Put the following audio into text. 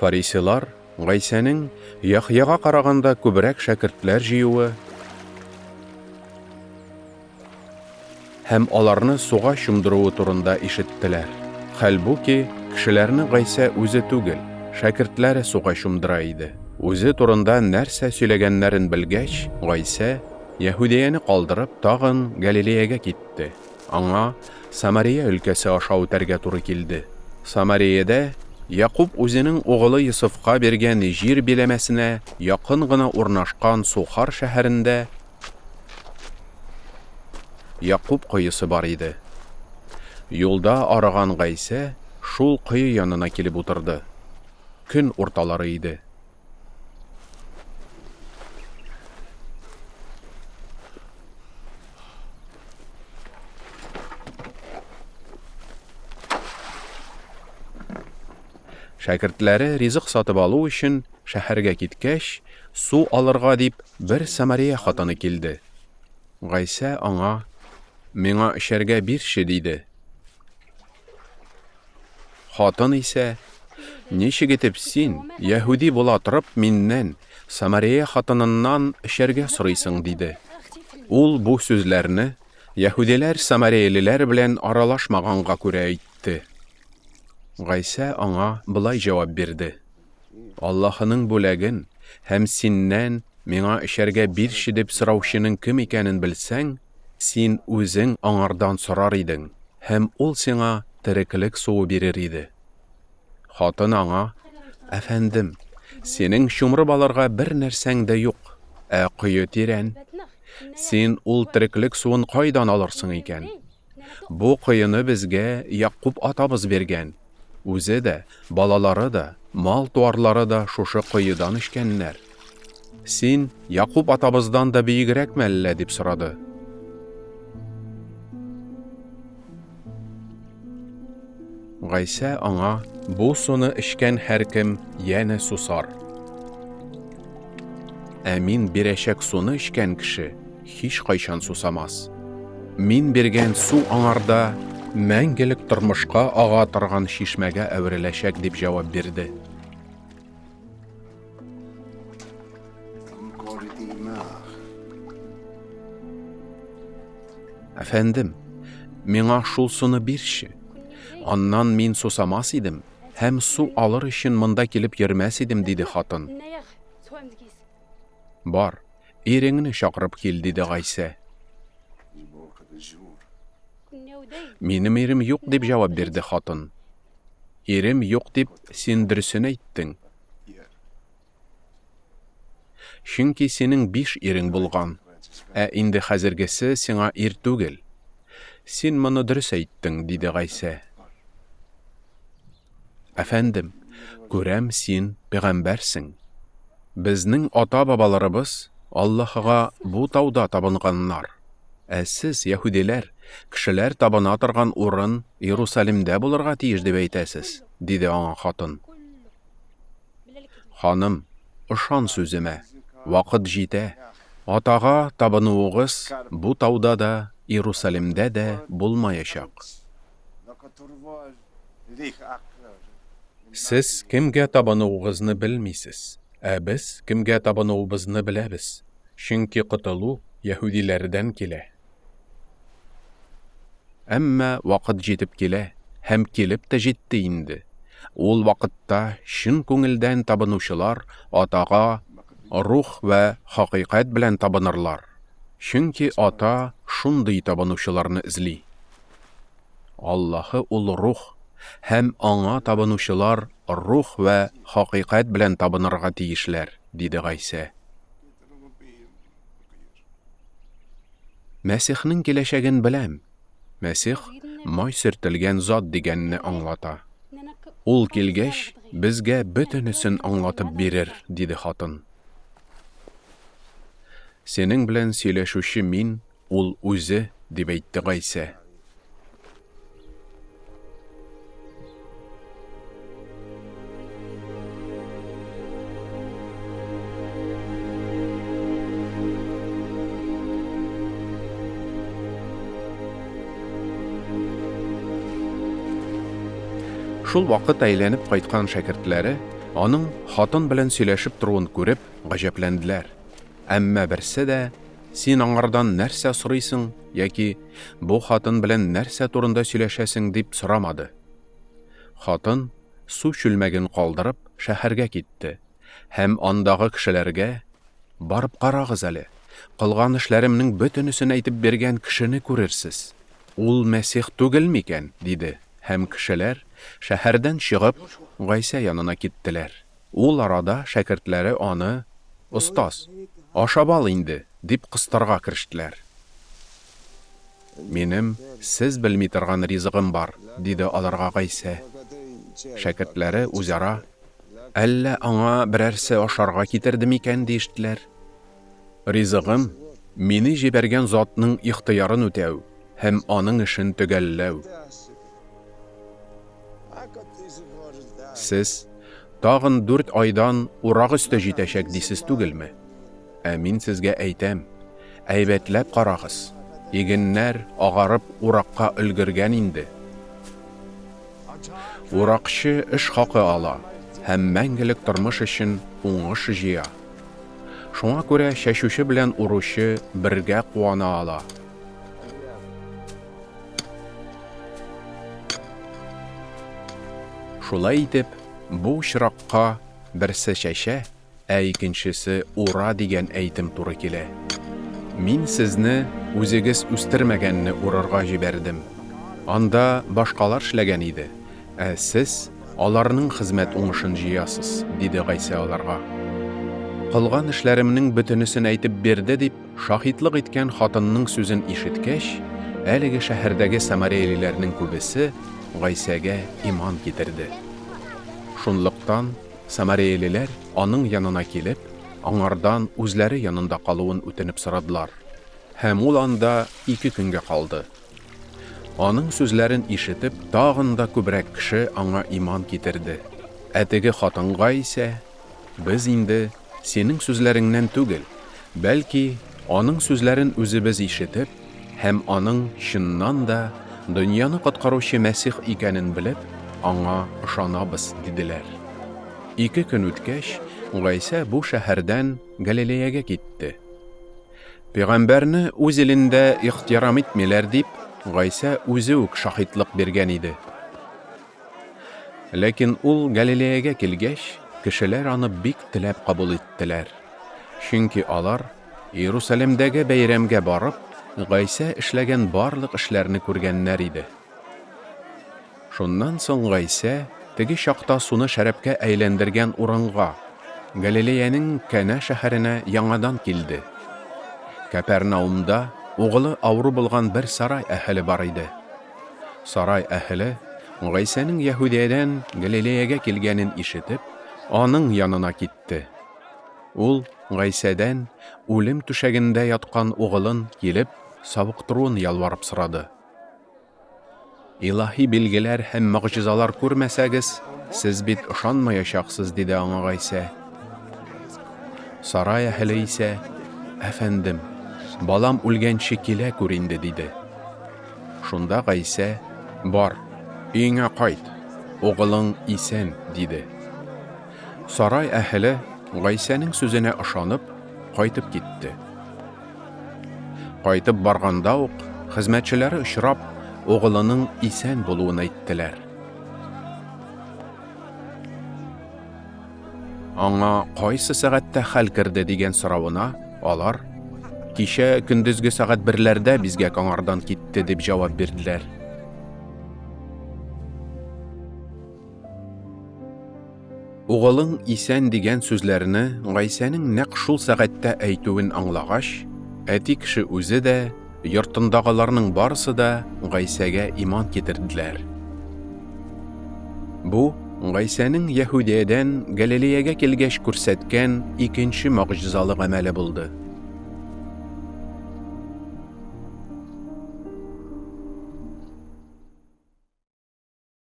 Фарисейлар Гайсәнең Яхъяга караганда күбрәк шәкертләр җыюы һәм аларны суга чумдыруы турында ишеттеләр. Хәлбуки, кешеләрне Гайсә үзе түгел, шәкертләре суга чумдыра иде. Үзе турында нәрсә сөйләгәннәрен белгәч, Гайсә, Яһүдияне калдырып, тагын Галилеягә китте. Аңа Самария өлкәсе аша үтәргә туры килде. Самариядә Якуб үзенең угылы Йосыфка биргән җир биләмәсенә якын гына урнашкан Сухар шәһәрендә Якуб коесы бар иде. Юлда арыган Гайсә шул кое янына килеп утырды. Көн урталары иде. Шәкертләре ризык сатып алу өчен шәһәргә киткәч, су алырга дип бер Самария хатыны килде. Гайсә аңа: "Миңа эчәргә бирче", диде. Хатын исә, Ничек итеп син, яһүди була торып, миннән, Самария хатыныннан, эчәргә сорыйсың? диде. Ул бу сүзләрне яһүдиләр самариялеләр белән аралашмаганга күрә әйтте. Гайсә аңа болай җавап бирде, Аллаһының бүләген һәм синнән, Миңа эчәргә бирче дип сораучының кем икәнен белсәң, син үзең аңардан сорар идең, һәм ул сиңа тереклек суы бирер иде. Хатын аңа, Әфәндем, синең чумырып алырга бер нәрсәң дә юк, ә кое тирән. Син ул тереклек суын кайдан алырсың икән? Бу коены безгә Якуб атабыз биргән. Үзе дә, балалары да, мал-туарлары да шушы коедан эчкәннәр. Син Якуб атабыздан да бөегрәкме әллә? дип сорады. Гайсә аңа, Бу суны эчкән һәркем янә сусар. Ә мин бирәчәк суны эчкән кеше һичкайчан сусамас. Мин биргән су аңарда мәңгелек тормышка ага торган чишмәгә әвереләчәк, дип җавап бирде. Әфәндем, миңа шул суны бирче. Аннан мин сусамас идем һәм су алыр өчен монда килеп йөрмәс идем, диде хатын. Бар, иреңне чакырып кил, диде Гайсә. Минем ирем юк, дип җавап бирде хатын. Ирем юк дип, син дөресен әйттең. Чөнки синең биш ирең булган, ә инде хәзергесе сиңа ир түгел. Син моны дөрес әйттең, диде Гайсә. Әфәндем, күрәм, син пәйгамбәрсең. Безнең ата-бабаларыбыз Аллаһыга бу тауда табынганнар. Ә сез, яһүдиләр, кешеләр табына торган урын Иерусалимдә булырга тиеш дип әйтәсез, диде аңа хатын. Ханым, ышан сүземә, вакыт җитә. Атага табынуыгыз бу тауда да, Иерусалимдә дә булмаячак. Сез кемгә табынуыгызны белмисез, ә без кемгә табынуыбызны беләбез, чөнки котылу яһүдиләрдән килә. Әмма вакыт җитеп килә һәм килеп тә җитте инде. Ул вакытта чын күңелдән табынучылар Атага рух вә хакыйкать белән табынырлар, чөнки Ата шундый табынучыларны эзли. Аллаһы ул рух, һәм аңа табынучылар рух вә хакыйкать белән табынырга тиешләр, диде Гайсә. Мәсихнең киләчәген беләм. Мәсих май сөртелгән зат дигәнне аңлата. Ул килгәч, безгә бөтенесен аңлатып бирер, диде хатын. Синең белән сөйләшүче мин, Ул үзе, дип әйтте Гайсә. Шул вакыт әйләнеп кайткан шәкертләре Аның хатын белән сөйләшеп торуын күреп, гаҗәпләнделәр. Әмма берсе дә, Син аңардан нәрсә сорыйсың яки Бу хатын белән нәрсә турында сөйләшәсең дип сорамады. Хатын, су чүлмәген калдырып, шәһәргә китте һәм андагы кешеләргә, Барып карагыз әле, кылган эшләремнең бөтенесен әйтеп биргән кешене күрерсез. Ул Мәсих түгел микән? диде, һәм кешеләр, шәһәрдән чыгып, Гайсә янына киттеләр. Ул арада шәкертләре аны, Остаз, ашап ал инде, дип кыстарга керештеләр. Минем сез белми торган ризыгым бар, диде аларга Гайсә. Шәкертләре үзара, Әллә аңа берәрсе ашарга китерде микән, диештеләр. Ризыгым, мине җибәргән затның ихтыярын үтәү һәм аның эшен төгәлләү. Сез, тагын дүрт айдан урак өсте җитәчәк, дисез түгелме? Ә мин сезгә әйтәм, әйбәтләп карагыз, игеннәр агарып уракка өлгергән инде. Уракчы эш хакы ала һәм мәңгелек тормыш өчен уңыш җыя. Шуңа күрә чәчүче белән уручы бергә куана ала. Шулай итеп, бу очракка берсе чәчә, ә икенчесе ура дигән әйтем туры килә. Мин сезне үзегез үстермәгәнне урырга җибәрдем. Анда башкалар эшләгән иде, ә сез аларның хезмәт уңышын җыясыз, диде Гайсә аларга. Кылган эшләремнең бөтенесен әйтеп бирде, дип шаһитлык иткән хатынның сүзен ишеткәч, әлеге шәһәрдәге самареялеләрнең күбесе Гайсәгә иман китерде. Шунлыктан Самареялеләр, аның янына килеп, аңардан үзләре янында калуын үтенеп сорадылар. Һәм ул анда ике көнгә калды. Аның сүзләрен ишетеп, тагын да күбрәк кеше аңа иман китерде. Ә теге хатынга исә, Без инде синең сүзләреңнән түгел, бәлки аның сүзләрен үзебез ишетеп һәм аның чыннан да дөньяны коткаручы Мәсих икәнен белеп, аңа ышанабыз, диделәр. Ике көн үткәч, Гайсә бу шәһәрдән Галилеягә китте. Пәйгамбәрне үз илендә ихтирам итмиләр дип, Гайсә үзе үк шаһитлык биргән иде. Ләкин ул Галилеягә килгәч, кешеләр аны бик теләп кабул иттеләр. Чөнки алар, Иерусалимдәге бәйрәмгә барып, Гайсә эшләгән барлык эшләрне күргәннәр иде. Шуннан соң Гайсә теге чакта суны шәрабкә әйләндергән урынга, Галилеянең Кәнә шәһәренә яңадан килде. Кәпәрнаумда угылы авыру булган бер сарай әһеле бар иде. Сарай әһеле, Гайсәнең Яһүдиядән Галилеягә килгәнен ишетеп, аның янына китте. Ул Гайсәдән үлем түшәгендә яткан угылын килеп савыктыруын ялварып сорады. Илаһи билгеләр һәм могҗизалар күрмәсәгез, сез бит ышанмаячаксыз, диде аңа Гайсә. Сарай әһеле исә, Әфәндем, балам үлгәнче килә күр инде, диде. Шунда Гайсә, Бар, өеңә кайт, угылың исән, диде. Сарай әһеле, Гайсәнең сүзенә ышанып, кайтып китте. Кайтып барганда ук, хезмәтчеләре очрап, угылының исән булуын әйттеләр. Аңа кайсы сәгатьтә хәл керде дигән соравына алар, Кичә көндезге сәгать берләрдә бизгәк аңардан китте, дип җавап бирделәр. Угылың исән дигән сүзләрне Гайсәнең нәкъ шул сәгатьтә әйтүен аңлагач, әти кеше үзе дә, Йортындагыларның барысы да Гайсәгә иман китерделәр. Бу Гайсәнең Яһүдиядән Галилеягә килгәч күрсәткән икенче могҗизалы гамәле булды.